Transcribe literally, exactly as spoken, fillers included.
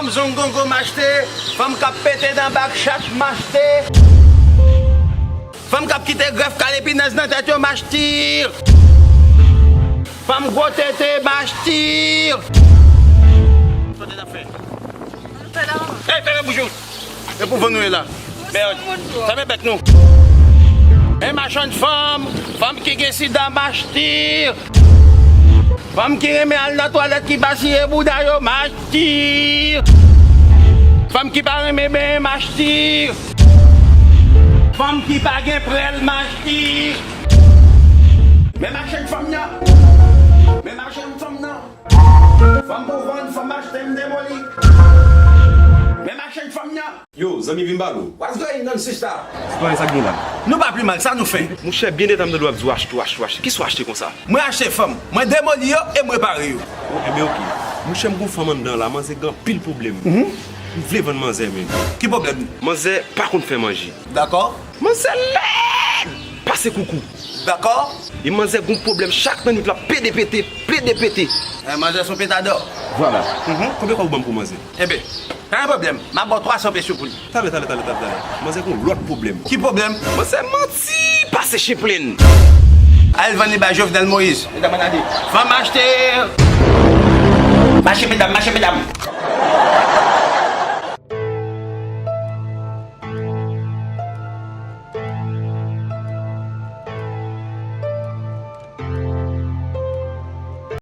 Zongongo m achte, fanm k ap pete nan bak chat m achte. Fanm k ap kite grèf kale pinèz nan tèt yo m achte. Fanm gwo tete m achte. Sa w t ap fè? Ey, fèmen bouch ou. E pou vann nou ye la. Mèd. Fèmen bèk nou. Men machann fanm, fanm ki gen sida m achte. Fanm ki renmen al nan twalèt ki pa siye bouda yo m achte. Fanm ki pa renmen benyen m achte. Fanm ki pa gen prèl m achte. Men machann fanm nan. Men machann fanm nan. Fanm pou vann, fanm achte m demoli. Men machann fanm nan. Yo, zanmi, vin ba nou. What's going on, sister? Sitwayen, sa k gen la? Nou pa pi mal, sa nou fè? Monchè, byen de tan m tande w ap di w achte, w achte, w achte. Kisa w achte konsa? Mwen achte fanm, mwen demoli yo e mwen repare yo. O, enben, oke. Monchè, m gon fanm anndan la, manzè gen anpil pwoblèm. Mhm. M vle vann manzè, men. Ki pwoblèm li? Manzè pa konn fè manje. Dakò. Manzè lèd! Pase koukou. Dakò. E manzè gon pwoblèm, chak nan nwit la, plede pete, plede pete. Eh, manzè se yon petadò. Vwala. Mhm. Konbyen kòb ou ban m pou manzè? Enben, pa gen pwoblèm. M ap ba w twa san peso pou li. Talè, talè, talè, talè, talè. Manzè gon lòt pwoblèm. Ki pwoblèm? Manzè manti pase chen plenn. Al vann li bay Jovenel Moïse. Medam, ann ale. Fanm achte. Mache medam, mache medam.